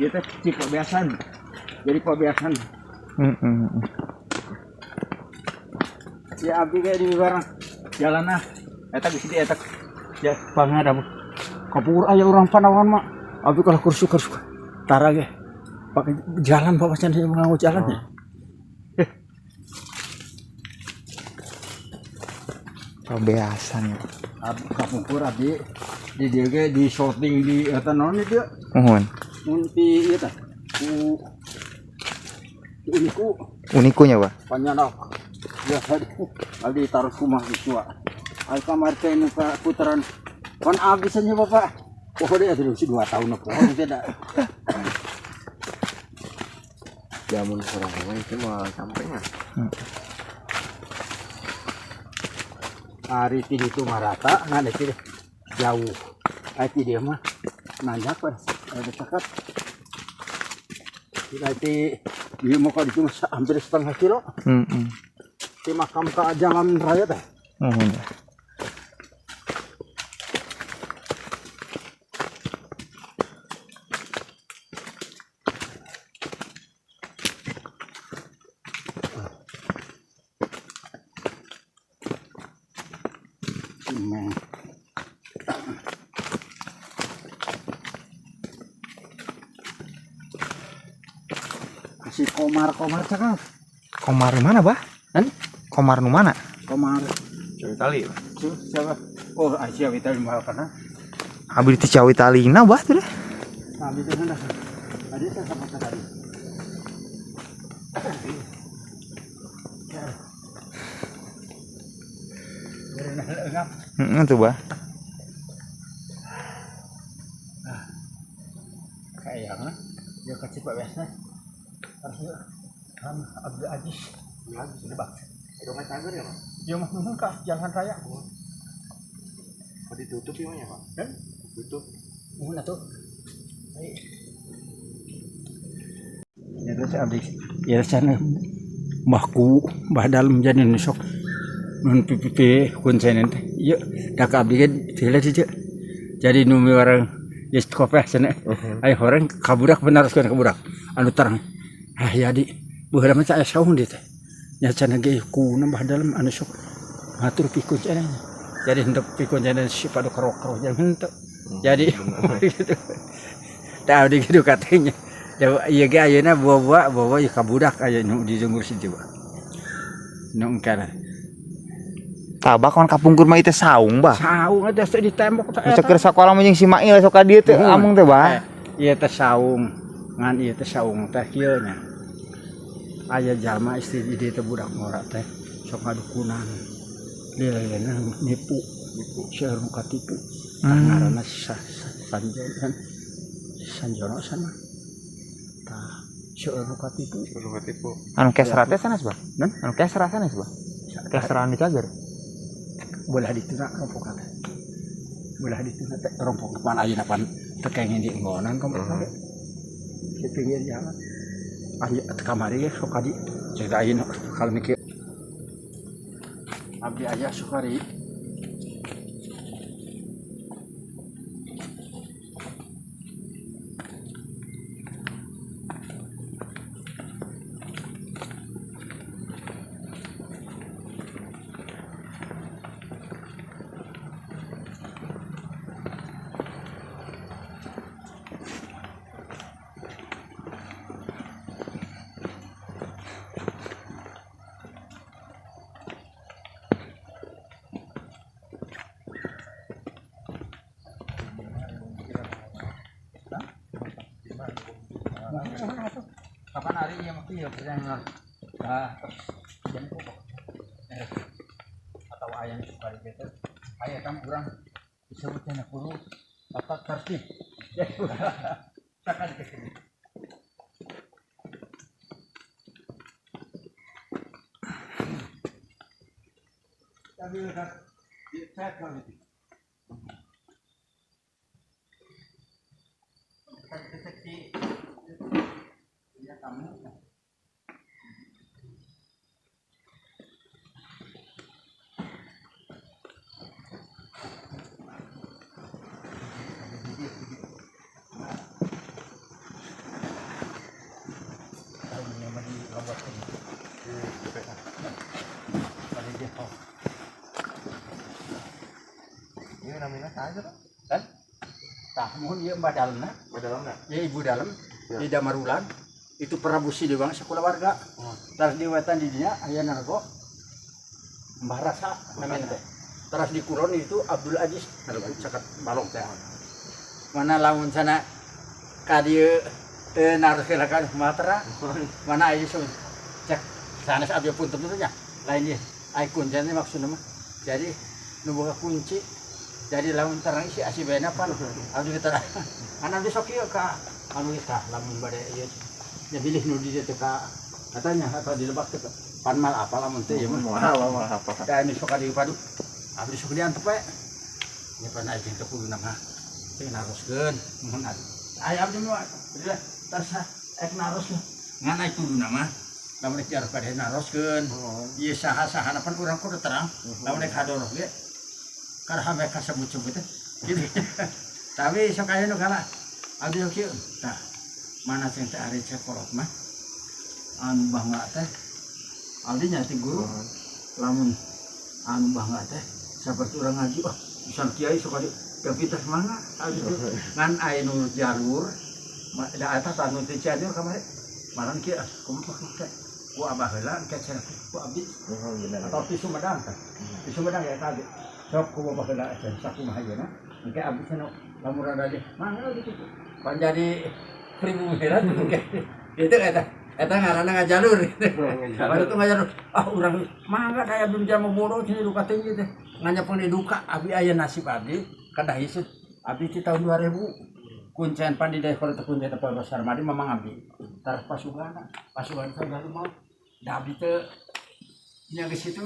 Ieu teh Cipabeasan. Jadi pabeasan. Heeh. Ya abdi ge di barang jalan ah. Eta geus di eta. Ya pangada. Kapur aya urang panawan mah. Abdi kalau kursu kursu tara ge. Pakai jalan bapak can nganggo jalan ya. Pabeasan ya. Abdi kapungkur abdi di dieu ge di shooting di eta naon ieu? Muhun. Mun ti ieu teh. Ku Uniku. Unikunya, Bah. Panyanak. Ya abdi taruh rumah di tua. Ai kamar teh nu ka putaran. Kon abdi nya Bapak. Oh dia sudah 2 tahun apa tidak. Jamun kurang mah itu mau sampainya. Hari ti ditu mah rata ngan itu jauh. Ai ti dieu mah nanjak pan. Ada cakap. Berarti di muka itu hampir setengah kilo. Heeh. Di makam ke jalan raya teh. Muhun. Meng. Si Komar cakap. Komar nu mana, Bah? Kan? Komar nu mana? Komar. Ciawi tali. Siapa? Oh, Asia kita di mahal karena. Abdi ti Ciawi Talina, Bah tuh deh. Nah, itu kan tadi saya sama tadi. Heeh tuh, Bah. Kayaknya dia kecil pak biasa. Harusnya kan Abdul Aziz. Ya, bisa Bang. Itu mah cager ya, Pak? Ya mah nuhun ka jalan raya. Oh, ditutup ya, Pak? Kan? Tutup. Nuhun atuh. Ya terus abdi ya sana mbahku mbah dalem jadi nu sok nun pipi kuncenen teh. Ieu da ka abdi ge teu di dieu. Jadi nu miwarang geus kopeh cenah. Ai horeng kabudak bener ka kabudak. Anu terang. Ah ya di baheula mah aya saung di teh. Nya cenah ge ku mbah dalem anu sok ngatur pikun cenah. Jadi hendak pikun cenah si padu kerok-kerok jangan henteu. Jadi gitu. Tah abdi kitu katanya. Ya ieu ge ayeuna buah-buah bawa ieu kabudak aya nu di ngurus itu. Nu engkana. Tah, Bah, kawan kapungkur mah ieu teh saung, Bah. Saung eta teh di tembok teh. Nu keur sakola mah jeung si Mail sok ka dieu teh amung teh, Bah. Ieu teh saung. Ngan ieu teh saung teh kieu nya. Aya jalma istri di dieu teh budak ngora teh sok ngadukunan. Lila-lilana nipu, nipu seueur nu katipu. Tah ngaranna Sanjono. Sanjono sana. Tah seueur nu katipu. Seueur nu katipu. Anu kesra teh sanes, Bah? Nan? Anu kesra sanes, Bah? Kesra anu cager. Belah dituna rompok teh. Belah dituna teh rompok pan ayeuna pan teu kenging di enggonan rompok teh. Di pinggir jalan. Aya teh kamari ge sok kadi. Cerita ayeuna kalau mikir. Abdi aya Sukari. Kapan hari ieu mah ieu perjalanan. Nah, terus jam pokok. Atau ayam sekali gitu. Aya kan urang disebutnya kudu tata tertib. Sakan ke sini. Tapi udah di cek lagi. Kan deteksi ya kamu. Saha kan? Kan? Tah, muhun ieu Mbah Dalemna, Mbah Dalemna. Ya ibu dalem Ya. di Damarulan itu Prabu Siliwangi sakulawarga. Terus di wetan di dinya aya nargo Mbah Rasa namanya teh. Terus di kulon itu Abdul Aziz nargo caket balong teh. Mana lamun sana ka dieu teu naroskeun ka Sumatera, mana aya sun cek sanes abdi pun tentu nya lain ieu. Ai kuncian maksudna mah. Jadi nu boga kunci, jadi lamun terang isi asibena pan abdi terang. Kan abdi sok ieu ka anu tah lamun bade ieu nya bilih nu di dieu teh ka katanya atau di lebak teh pan mal apa lamun teh ieu mah. Moal moal apa. Da ini sok di padu. Abdi sok diantep we. Nya pan aya teh kudu mah. Sing naroskeun mun abdi. Aya abdi mah udah tas ek naros ngan aya kudu mah. Lamun rek diarep kade naroskeun. Ieu saha-sahana pan urang kudu terang. Lamun rek hadoroh ge karena mereka sebut-sebut teh. Gitu. Tapi sok aya nu kala abdi sok kieu. Tah, mana sing teh ari cekolot mah anu bangga teh abdi nya ti guru lamun anu bangga teh seperti urang ngaji, oh bisa kiai sok adi tapi teh mangga abdi teh ngan aya nu jalur da eta anu teh Cianjur kamari maran kieu, ah kumaha teh ku abah heula engke cenah ku abdi Benar. Atau di Sumedang kan, di Sumedang ya tadi sok ku bapak heula cenah sakumaha ayeuna engke abdi cenah lamun rada di mangga gitu pan jadi pribumi heula tuh gitu eta eta ngaranna ngajalur gitu. Baru tuh ngajalur, ah urang mangga daya belum jam bodoh cenah duka tinggi teh nganyapkeun di duka abdi aya nasib abdi kadah ieu abdi ti tahun 2000 kuncen pan di daerah teh kuncen teh Pasar Madi mamang abdi taras pasugana pasugana teh baru mau da abdi teh nya geus itu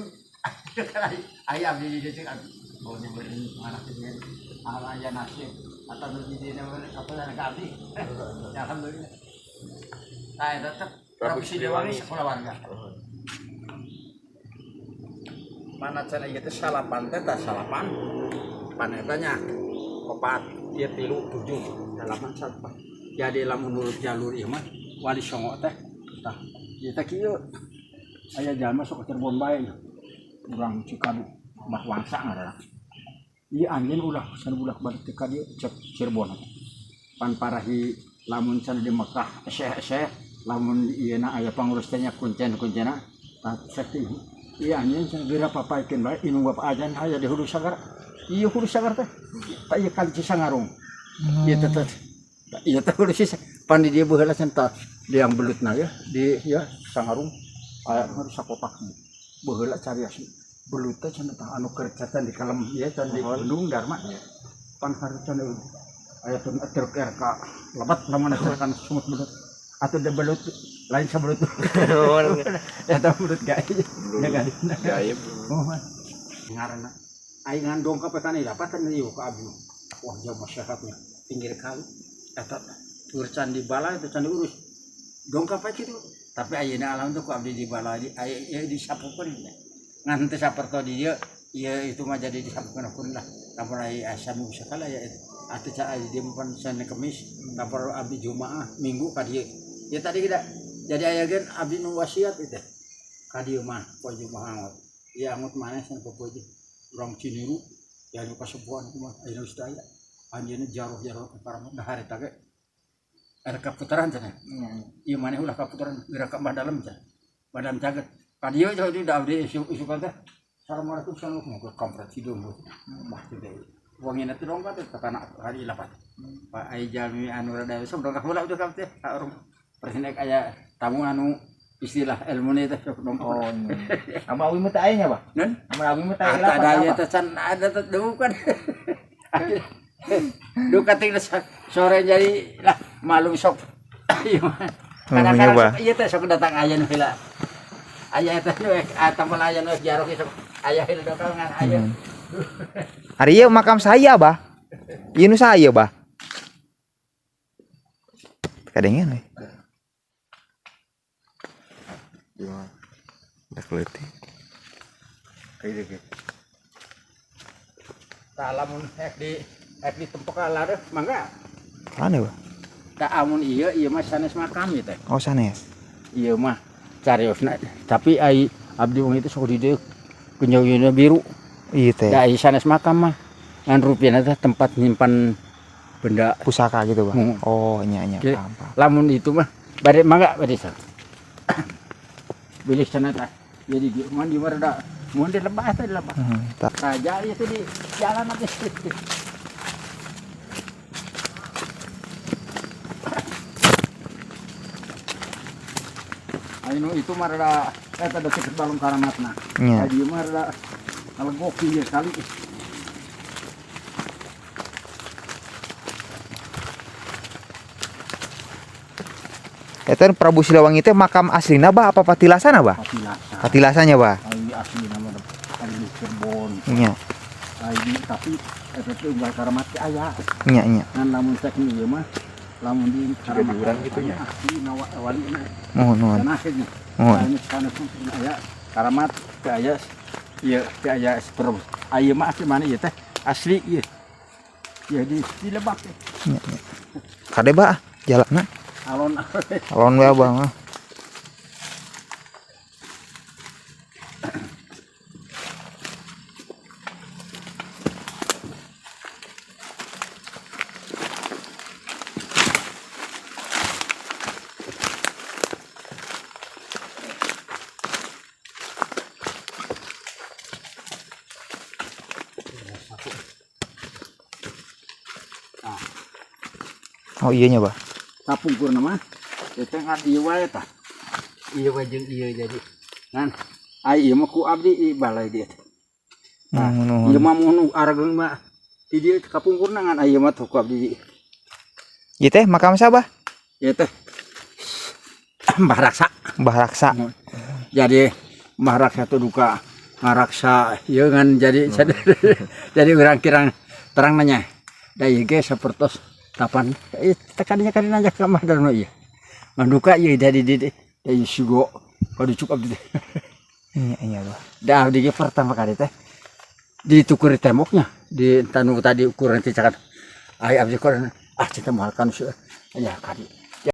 aya abdi di dieu abdi oh diberi anak ini aya nasib atau nu di dieu apa ka abdi ya alhamdulillah. Nah, tetep Prabu Siliwangi sakulawarga. Mana cenah ieu teh salapan teh tah salapan pan eta nya opat ieu tilu tujuh dalapan salapan. Jadi lamun nurut jalur ieu mah Wali Songo teh tah ieu teh kieu aya jalma sok ke Cirebon bae urang Cikadu Mbah Wangsa ngaranna. Ieu anjeun ulah cenah budak balik teh ka dieu cek Cirebon pan parahi lamun cenah di Mekah eseh-eseh lamun ieu na aya pangurus teh nya kuncen-kuncena tah cek teh ieu anjeun cenah geura papaikeun bae inung bapak ajan aya di Hulu Sagar ieu Hulu Sagar teh tah ieu kali Cisangarung ieu teh teh ieu teh Hulu pan di dieu baheula cenah tah di yang belutna ya di ya Sangarung aya mah sakotak baheula carios belut teh cenah tah anu keur cacan di kalem ieu can di Bendung Darma pan harus cenah aya teu truk RK lebat lamun kan sumut belut atau de belut lain sabelut eta belut gaib ya kan. Gaib. Oh ngaranna aing ngan dongkap kan dapat kan ieu ka abdi wah jauh masyarakatnya pinggir kali eta tur candi bala itu candi urus dongkap aja gitu tapi ayeuna alhamdulillah ku abdi di bala di aya ieu disapukeun ngan teu saperto di dieu ieu itu mah jadi disapukeun lah lamun aya asa sakala ya atuh ca aya di pan Senin Kemis lapor abdi Jumaah Minggu ka dieu ya tadi kita jadi aya gen abdi nu wasiat itu ka dieu mah poe Jumaah angot ya angot maneh cenah poe urang Ciniru ya nu kasepuhan kumaha ayeuna geus teu aya anjeunna jaroh-jaroh ke paramat dah harita ge ada kaputaran cenah ieu maneh ulah kaputaran geura ka Mbah Dalem cenah Mbah Dalem caget ka dieu jadi da abdi isuk teh assalamualaikum assalamualaikum ke kampret hidung Mbah teh wangina teh dongkap teh kana hari lapat Pak ai jalmi anu rada sok dongkap heula udah teh urang presiden aya tamu anu istilah ilmu teh sok dongkap. Oh. Ama awi mah teh aya nya, Bah? Nun? Ama awi mah teh Ah, aya ada ya teh can ada teh dukan. Duka teh sore jadi lah malum sok. Iya mah. Kadang-kadang Bah. sok ieu teh sok datang aya nu heula. Aya teh nu tampil aya nu jarok sok aya heula dokal ngan aya. Ari ieu makam saya, Bah. Ieu nu saya, Bah. Kadengean we. Gimana? Udah kelihatan. Kayak gitu. Tah lamun ek di tempok ala deh mangga. Mana, Bah? Tah amun ieu ieu mah sanes makam ieu teh. Oh, sanes. Ieu mah cariosna tapi ai abdi wong itu sok di dieu kunjauyeuna biru. Iya teh. Da ai sanes makam mah. Ngan rupina teh tempat nyimpan benda. Pusaka gitu, Bah. Hmm. Oh, nya nya, Oke. paham, paham. Lamun itu mah bade mangga bade sa. Bilih sana tah. Jadi di mun di mana da mun di lebah teh di lebah. Raja itu di jalan nanti. Ayo itu mah rada eta da deket balong karamatna. Nya. Tadi mah rada ngalegok pinggir kali. Eta Prabu Siliwangi teh makam aslina, Bah, apa patilasana, Bah? Patilasa. Patilasanya, Bah. Ayo asli nama ada di Cirebon. Nya. Ayo tapi eta teh unggal karamat teh aya. Nya nya. Ngan lamun cek ieu mah lamun di Juga di urang gitu nya. Asli nawa walina. Mohon mohon. Tanah nya. Mohon. Anu sanes aya karamat teh aya ieu teh aya seperum. Aya mah asli mana ieu teh? Asli ieu. Ya di lebak teh. Nya nya. Kade, Bah, jalanna. Alon. Alon we, Abah mah. Oh iya nya, Bah. Kapungkurna mah ieu teh ngan ieu wae tah. Ieu wae jeung ieu jadi. Ngan ai ieu mah ku abdi di balai dieu teh. Nah, Nuhun, nuhun. ieu mah mun aregeung mah di dieu kapungkurna ngan ieu mah tuh ku abdi. Ieu teh makam siapa? Ieu teh Mbah Raksa. Mbah Raksa. Jadi Mbah Raksa tuh duka ngaraksa ieu ngan jadi jadi urang kirang terang nanya. Da ieu ge sapertos tapan tekannya kan nanya ka Mbah Darno ieu. Ngan duka ieu jadi di di sugo kudu cukup abdi teh. Iya iya, Bah. Da abdi ge pertama kali teh ditukuri temboknya di tanu tadi ukuran teh cakan. Ai abdi ukuran ah cinta mahal kan ya kali.